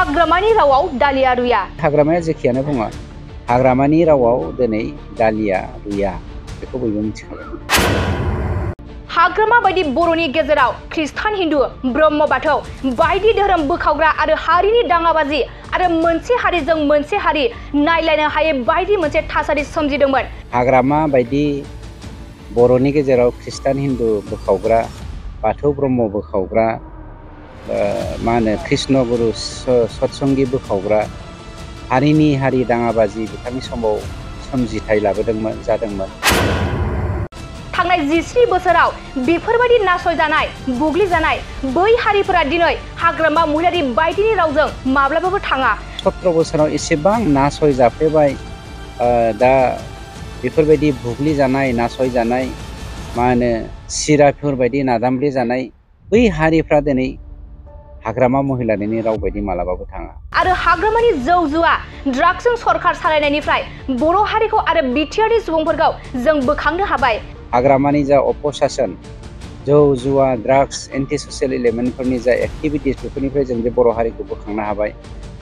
हाग्रामानि रावाव दालिया रुया हाग्रामाया जेखियानो बुङा हाग्रामानि रावाव दिनै दालिया रुया बेखौ बयबो मिथिखागौ। हाग्रामा बायदि बर'नि गेजेराव ख्रिस्टान हिन्दु ब्रह्म बाथौ बायदि धोरोम बोखावग्रा आरो हारिनि दाङाबाजि आरो मोनसे हारिजों मोनसे हारि नायलायनो हायै बायदि मोनसे थासारि सोमजिदोंमोन। हाग्रामा बायदि बर'नि गेजेराव ख्रिस्टान हिन्दु बोखावग्रा बाथौ ब्रह्म बोखावग्रा मा होनो कृष्ण गुरु सत्संगि बोखावग्रा हारिनि हारि दाङाबाजि बिथांनि समाव सोमजिथाय लाबोदोंमोन जादोंमोन। थांनाय 20 बोसोराव बेफोरबायदि नासयजानाय बुग्लिजानाय बै हारिफोरा दिनै हाग्रामा महिलारि बायदिनि रावजों माब्लाबाबो थाङा। 17 बोसोराव एसेबां नासय जाफ्लेबाय दा बेफोरबायदि बुग्लिजानाय नासयजानाय मा होनो सिराफोरबायदि नादामब्ले जानाय बै हारिफ्रा दिनै हाग्रामा महिलारिनि राव बायदि मालाबाबो थाङा। आरो हाग्रामानि जौ जुवा ड्राग्सजों सरखार सालायनायनिफ्राय बर' हारिखौ आरो बिटिआरनि सुबुंफोरखौ जों बोखांनो हाबाय। हाग्रामानि जा अपसासन जौ जुवा ड्राग्स एन्टि ससियेल एलिमेन्टफोरनि जा एक्टिभिटिस बेफोरनिफ्राय जों बे बर' हारिखौ बोखांनो हाबाय,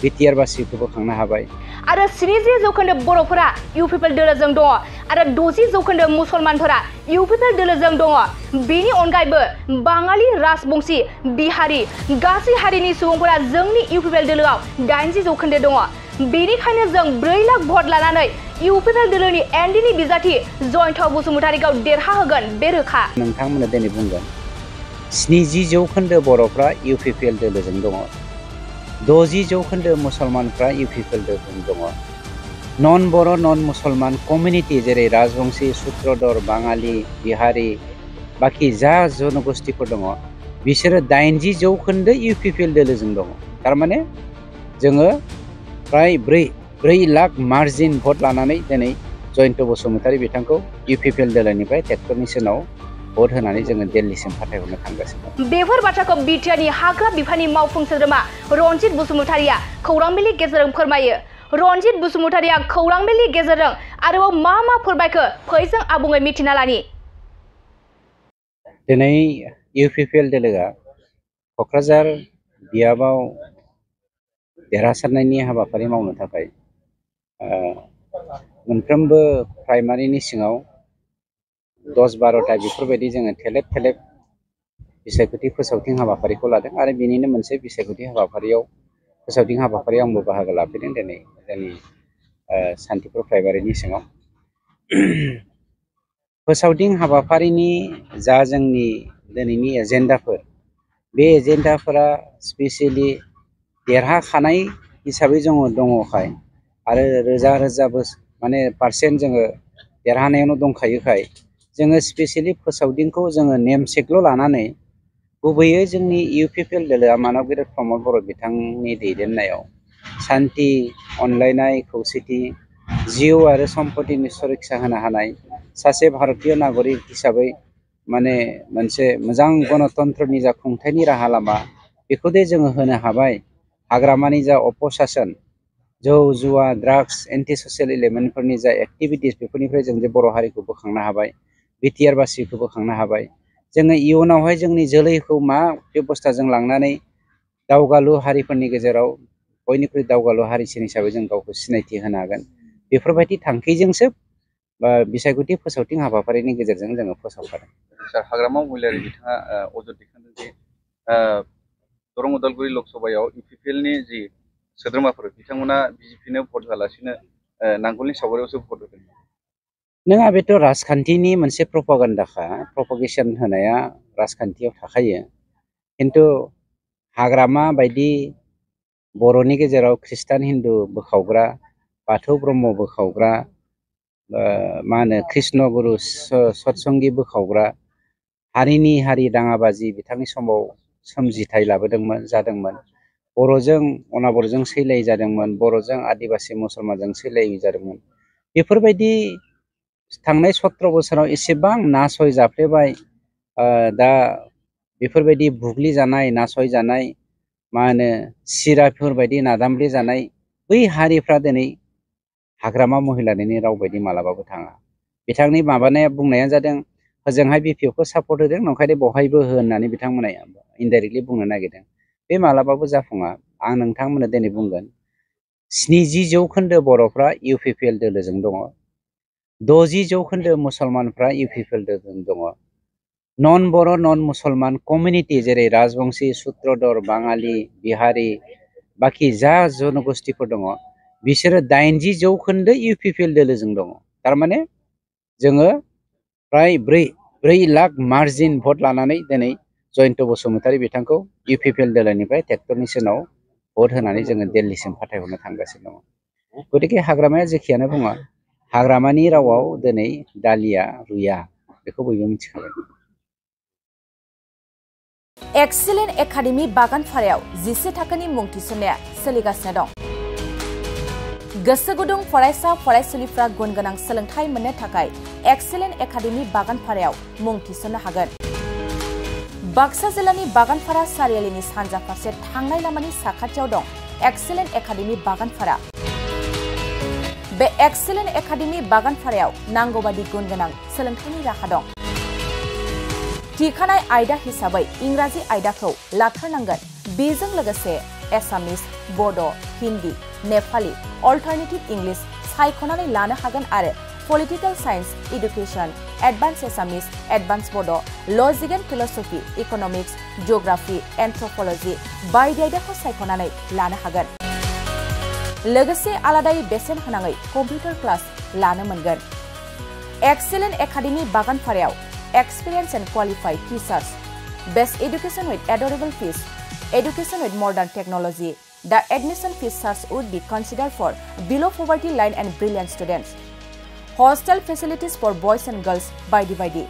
बिटिआर बासिखौ बोखांनो हाबाय। आरो 70% बर'फोरा इउ पिपल दोलोजों दङ आरो 60% मुसलमानफोरा इउ पिपल दोलोजों दङ। बेनि अनगायैबो बाङालि राजबंशी बिहारि गासै हारिनि सुबुंफोरा जोंनि इउ पिपल दोलोआव 80% दङ। बेनिखायनो जों 4 लाख भट लानानै इउ पिपल दोलोनि एनडिनि बिजाथि जयन्त बसुमतारीखौ देरहाहोगोन बे रोखा। नोंथांमोना दिनै बुंगोन 70% बर'फ्रा इउ पिपल दोलोजों दङ, 60% मुसलमानफ्रा इउ पिपल दोलोजों दङ। नन बर' नन मुसलमान कमिउनिटि जेरै राजबंशी सुत्रधर बाङालि बिहारि बाखि जा जनगोष्ठीफोर दङ बिसोरो 80% इउ पिपल दोलोजों दङ। थारमाने जोङो प्राय 4 लाख मार्जिन भट लानानै दिनै जयन्त बसुमतारी बिथांखौ इउ पिपल दोलोनिफ्राय टेक्टरनिसिनाव भट होनानै जोङो दिल्लीसिम फाथायहरनो थांगासिनो। बेफोर बाथ्राखौ बिटिआरनि हाग्रा बिफाननि मावफुं सोद्रोमा रनजित बसुमतारीया खौरां बिलनि गेजेरजों फोरमायो। रनजित बसुमतारीया खौरां बिलनि गेजेरजों आरोबाव मा फोरमायखो फै जों आबुङै मिथिना लानि। दिनै इउ पिपल दोलोआ क'क्राझार बियाबाव देरहासारनायनि हाबाफारि मावनो थाखाय मोनफ्रोमबो प्राइमारिनि सिङाव 10-12टा बेफोरबायदि जोङो थेलेब बिसायख'थि फोसावथिं हाबाफारिखौ लादों आरो बेनिनो मोनसे बिसायख'थि हाबाफारियाव फोसावथिं हाबाफारियाव आंबो बाहागो लाफैदों दिनै जोंनि सान्तिपुर प्राइमारिनि सिङाव। फोसावथिं हाबाफारिनि जा जोंनि दिनैनि एजेन्डाफोर बे एजेन्डाफोरा स्पेसियेलि देरहाखानाय हिसाबै जोङो दङखाय आरो रोजा माने पारसेन्ट जोङो देरहानायावनो दंखायोखाय जोङो स्पेसियेलि फोसावदिंखौ जोङो नेमसेकल' लानानै गुबैयै जोंनि इउ पिपल दोलोआ मानब गेदेर प्रमद बर' बिथांनि दैदेननायाव सान्थि अनलायनाय खौसेथि जिउ आरो सम्पतिनि सुरक्षा होनो हानाय सासे भारतीय नागरिक हिसाबै माने मोनसे मोजां गणतन्त्रनि जा खुंथायनि राहा लामा बेखौ दे जोङो होनो हाबाय। हाग्रामानि जा अपसासन जौ जुवा ड्राग्स एन्टि ससियेल एलिमेन्टफोरनि जा एक्टिभिटिस बेफोरनिफ्राय जों जे बर' हारिखौ बोखांनो हाबाय, बिटिआर बासिखौ बोखांनो हाबाय। जोङो इयुनावहाय जोंनि जोलैखौ मा बेबस्थाजों लांनानै दावगालु हारिफोरनि गेजेराव बयनिख्रुइ दावगालु हारिसिन हिसाबै जों गावखौ सिनायथि होनो हागोन। बेफोरबायदि थांखिजोंसो बिसायख'थि फोसावथिं हाबाफारिनि गेजेरजों जोङो फोसावखादों। सार हाग्रामा महिलारि बिथाङा अजद दैखांदों जे दरं उदालगुरि लकसभायाव इउ पिपलनि जि सोद्रोमाफोर बिथांमोना बिजेपिनो भट होआलासिनो नांगोलनि सावगारियावसो भट होदों। नोंहा बेथ' राजखान्थिनि मोनसे प्रपागान्डाखा, प्रपागेसन होनाया राजखान्थियाव थाखायो। खिन्थु हाग्रामा बायदि बर'नि गेजेराव ख्रिस्टान हिन्दु बोखावग्रा बाथौ ब्रह्म बोखावग्रा मा होनो कृष्ण गुरु सत्संगि बोखावग्रा हारिनि हारि दाङाबाजि बिथांनि समाव सोमजिथाय लाबोदोंमोन जादोंमोन। बर'जों अनाबरजों सैलाय जादोंमोन, बर'जों आदिबासि मुसलमानजों सैलाय जादोंमोन। बेफोरबायदि थांनाय 17 बोसोराव एसेबां नासय जाफ्लेबाय दा बेफोरबायदि बुग्लिजानाय नासयजानाय मा होनो सिराफोरबायदि नादामब्ले जानाय बै हारिफ्रा दिनै हाग्रामा महिलारिनि राव बायदि मालाबाबो थाङा। बिथांनि बुंनाया जादों हजोंहाय बिपिएफखौ सापर्ट होदों नंखायनो बहायबो हो होननानै बिथांमोना इनडाइरेक्टलि बुंनो नागिरदों। बे मालाबाबो जाफुङा आं नोंथांमोननो दिनै बुंगोन 70% बर'फ्रा UPPL दोलोजों दङ 60% मुसलमानफ्रा UPPL दोलोजों दङ नन बर' नन मुसलमान कमिउनिटि जेरै राजबंशी सूत्रधर बाङालि बिहारी बाखि जा जनगोष्ठीफोर दङ बिसोरो 80% UPPL दोलोजों दङ थारमाने जोङो प्राय 4 लाख मार्जिन भट लानानै दिनै जयन्त बसुमतारी बिथांखौ UPPL दोलोनिफ्राय ट्रेक्टरनिसिनाव भट होनानै जोङो दिल्लीसिम फाथायहरनो थांगासिनो दङ गतिके हाग्रामाया जेखियानो बुङा हाग्रामानि रावाव दिनै दालिया रुया बेखौ बयबो मिथिखाबाय एक्सेलेन्ट एकाडेमि बागानपारायाव 11 थाखोनि मुं थिसननाया सोलिगासिनो दं गोसो गुदुं फरायसा फरायसुलिफ्रा गुन गोनां सोलोंथाइ मोननो थाखाय एक्सेलेन्ट एकाडेमि बागानपारायाव मुं थिसननो हागोन बाक्सा जिल्लानि बागानपारा सारियालिनि सानजा फारसे थांनाय लामानि साखाथियाव दं एक्सेलेन्ट एकाडेमि बागानपारा बे एक्सेलेन्ट एकाडेमि बागानपारायाव नांगौबादि गुन गोनां सोलोंथाइनि राहा दं थिखानाय आयदा हिसाबै इंराजि आयदाखौ लाथारनांगोन बेजों लोगोसे एसामिस बड' हिन्दी नेपाली अल्टारनेटिभ इंलिश सायख'नानै लानो हागोन आरो पलिटिकल साइन्स एडुकेशन एडभान्स एसामिस एडभान्स बड' लजिक एन्ड फिलसफि इकनमिक्स जिअग्राफि एन्थ्रपलजि बायदि आयदाखौ सायख'नानै लानो हागोन लोगोसे आलादायै बेसेन होनाङै कम्पिउटार क्लास लानो मोनगोन एक्सेलेन्ट एकाडेमि बागानपारायाव experience and qualified teachers, best education with adorable fees, education with modern technology. The admission fees charge would be considered for below poverty line and brilliant students. Hostel facilities for boys and girls by divided.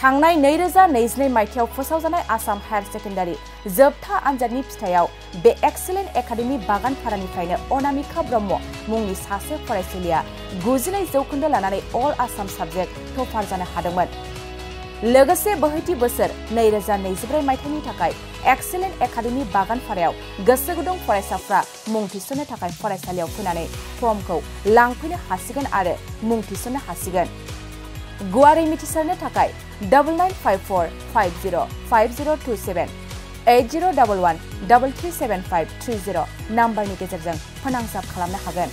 थांनाय 2022 मायथाइयाव फोसावजानाय Assam higher secondary जोबथा आनजादनि फिथायाव बे excellent academy बागानपारानिफ्रायनो Anamika Brahma मुंनि सासे फरायसुलिया 92% लानानै अल Assam subject topper जानो हादोंमोन लोगोसे बोहैथि बोसोर 2024 मायथाइनि थाखाय एक्सेलेन्ट एकाडेमि बागानपारायाव गोसो गुदुं फरायसाफ्रा मुं थिसननो थाखाय फरायसालियाव फैनानै फर्मखौ लांफैनो हासिगोन आरो मुं थिसननो हासिगोन गुवारै मिथिसारनो थाखाय 9954505027 8011337530 नाम्बारनि गेजेरजों फोनांजाब खालामनो हागोन